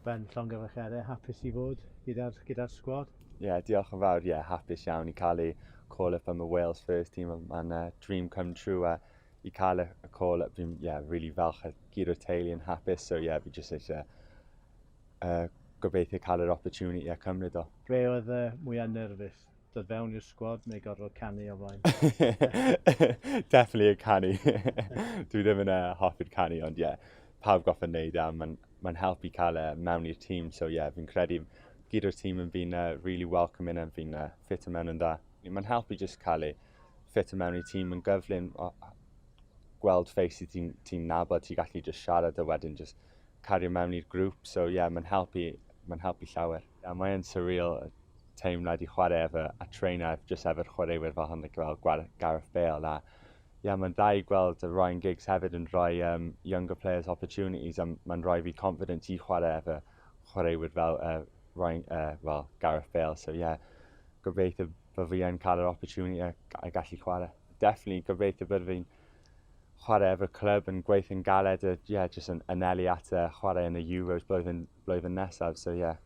Ben, llongyfarchiadau, hapus i fod gyda'r gyda sgwad? Ie, yeah, diolch yn fawr. Ie, yeah, hapus iawn i cael ei call-up am y Wales first team. Mae'n dream come true a i cael y call-up, fi'n, yeah, really falch a gyd o'r teulu yn hapus. So yeah, fi jyst eisiau gobeithio cael yr opportunity a cymryd o. Be oedd mwyaf nerfus? Dod fewn i'r sgwad neu gorfod canu o flaen? Definitely y canu. Dwi ddim yn hoffi'r canu, ond ie, yeah, pawb goffa wneud e, a mae'n ma helpu cael e mewn i'r tîm. So ie, yeah, fi'n credu gyd o'r tîm yn fi'n really welcoming a fi'n fit mewn yn dda. Mae'n helpu just cael ei fit mewn i'r tîm yn gyflym, gweld faces ti'n ti nabod, ti'n gallu just siarad a wedyn just cario mewn i'r grŵp. So ie, yeah, mae'n helpu llawer. Yeah, mae'n surreal teimlad i chwarae efo a trainer just efo'r chwaraewyr fel hynny fel Gareth Bale, a yeah, mae'n dda i gweld y Ryan Giggs hefyd yn rhoi younger players opportunities a mae'n rhoi fi confidence i chwarae efo chwaraewyr fel Ryan, well, Gareth Bale. So yeah, gobeithio bod fi yn cael yr opportunity a gallu chwarae. Definitely gobeithio bod fi'n chwarae efo'r clwb yn gweithio'n galed a, yeah, just yn anelu at chwarae yn y Euros blwyddyn nesaf. So yeah.